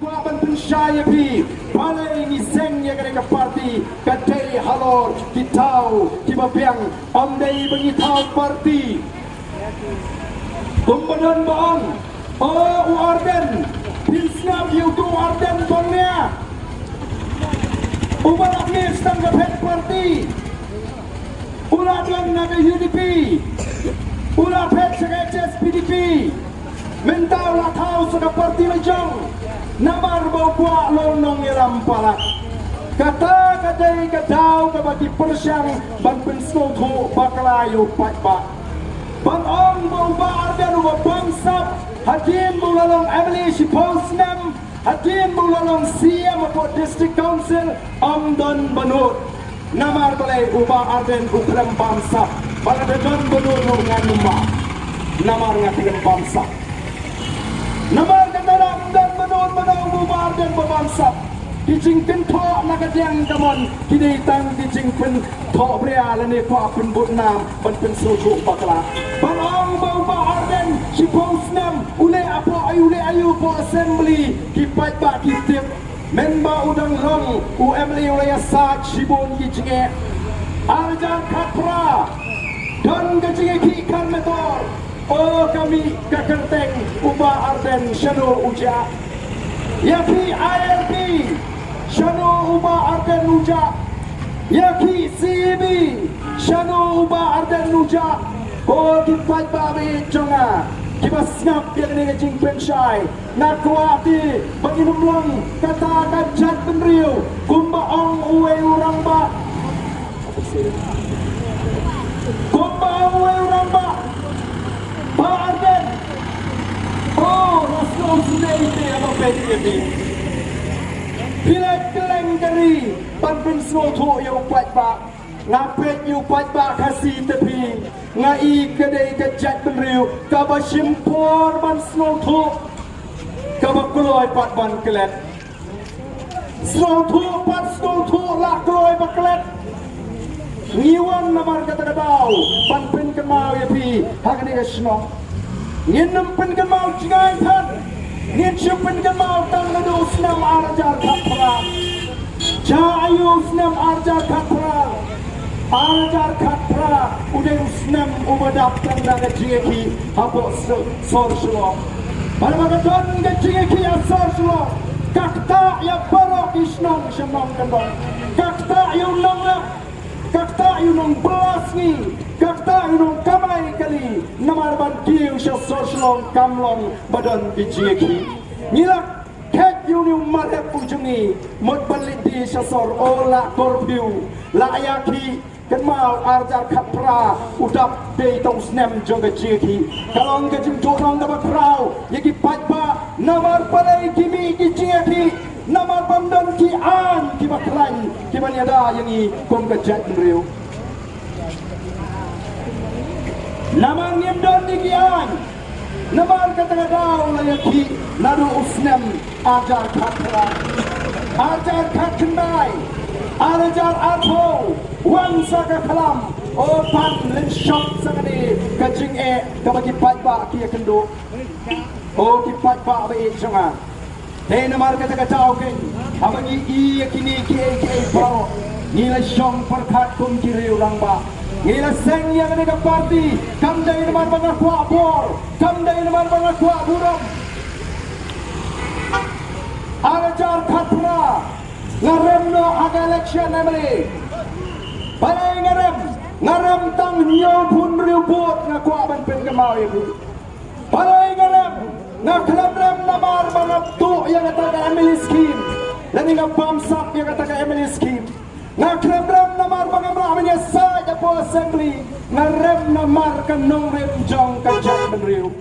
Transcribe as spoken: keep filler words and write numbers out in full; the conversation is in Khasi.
Kwah ban pynshai ïa phi, balei ngi seng ïa kane ka party, ka dei halor ki thaw kiba biang, ym dei ba ngi thaw party. Kumba don ba ong, o u Ardent, phin sngap ïa uto u Ardent ba ong ïa uba la peit tang ka phet party. U la don na ka U D P, u la phet sha ka H S P D P, mynta u la thaw sha ka party la jong. Namar ba u kwah long nongïalam palat. Kata ka dei ka daw kaba ki pyrshang ban pynsngewthuh bakla ïa u paidbah. Ban ong ba u Bah Ardent uba bamsap, hadien ba u la long M L A shiphew snem, hadien ba u la long C E M hapoh District Council, ym don ba nud. Namar balei? U Bah Ardent u khlem bamsap. Ba lada don ba nud ruh ngan ym bah. Namar nga khlem bamsap. Namar kata lada ym don ba nud, ba nud u Bah Ardent ba bamsap. Ki jingkynthoh na ka diang ka mon ki dei tang ki jingpynthoh bria lane kwah pynbud nam ban pynsngewthuh bakla. Ban ong ba u Bah Ardent shiphew snem u leh aïu, u leh aïu hapoh Assembly, ki paidbah ki tip. Mynba u dang long u M L A u la ïasaid shibun ki jingeh. Ar hajar khatphra, don ka jingïakhih Kharmetor. O ka mih ka kyrteng u Bah Ardent shano u jah? Ïakhih I L P shano u Bah Ardent u jah? Ïakhih C A B shano u Bah Ardent u jah? O ki paidbah ba ïeit jong nga, kiba sngap ïa kane ka jingpynshai, nga kwah te ba ngin ym long kata ka jaitbynriew kumba ong uwei u rangbah. Kumba ong uwei u rangbah, Bah Ardent. O, la sngewsynei te haba peit ïa phi. Phi leit kylleng ka ri ban pynsngewthuh ïa u paidbah. Nga peit ïa u paidbah Khasi te phi, nga i ka dei ka jaitbynriew kaba shim por ban sngewthuh, kaba kloi pat ban klet. Sngewthuh pat sngewthuh, la kloi ba klet. Ngi wan namar kata ka daw ban pynkynmaw ïa phi ha kane ka shnong. Ngin ym pynkynmaw jngai pat. Ngin shu pynkynmaw tang naduh u snem ar hajar khatphra. Jia aïu u snem ar hajar khatphra? Ar hajar khatphra u dei u snem uba dap tang da ka jingïakhih hapoh Sor Shillong. Bad ba ka don ka jingïakhih ha Sor Shillong, ka ktah ïa baroh ki shnong sha nongkyndong. Ka ktah ïa u nongleh, ka ktah ïa u nongbylla sngi, ka ktah ïa u nongkamai kali. Namar ban kiew sha Sor Shillong kam long ba don ki jingïakhih. Ngi la khet ïa une u marep u jong ngi, mut ban leit die sha sor, o la curfew, la ïakhih. Kynmaw ar hajar khatphra u dap dei tang u snem jong ka jingïakhih. Ka long ka jingduhnong kaba khraw ïa ki paidbah, namar balei ki mih ki jingïakhih? Namar bym don ki aiñ kiba khlaiñ kiban ïada ïa ngi kum ka jaitbynriew. Namar ngim don ïa ki aiñ. Namar kata ka daw la ïakhih naduh u snem ar hajar khatphra, ar hajar khatkhyndai, ar hajar arphew, wan sa ka khlam, o pan lynshop sa kane ka jingeh kaba ki paidbah ki ïakynduh. O ki paidbah ba ïeit jong nga. Te namar kata ka daw keiñ, haba ngi i ïa kine kiei kiei baroh, ngi la shong pyrkhat kum ki riew rangbah. Ngi la seng ïa kane ka party, kam dei namar ba nga kwah bor, kam dei namar ba nga kwah burom. Ar hajar khatphra, nga rem noh ha ka election M L A. Balei nga rem? Nga rem tang hynñiewphew hynriew vote, nga kwah ban pynkynmaw ïa phi. Balei nga rem? Nga khlem rem namar ba nga tuh ïa kata ka M L A scheme, lane nga bamsap ïa kata ka M L A scheme. Nga khlem rem namar ba ngam lah ban ïasaid hapoh Assembly. Nga rem namar ka nongrim jong ka jaitbynriew.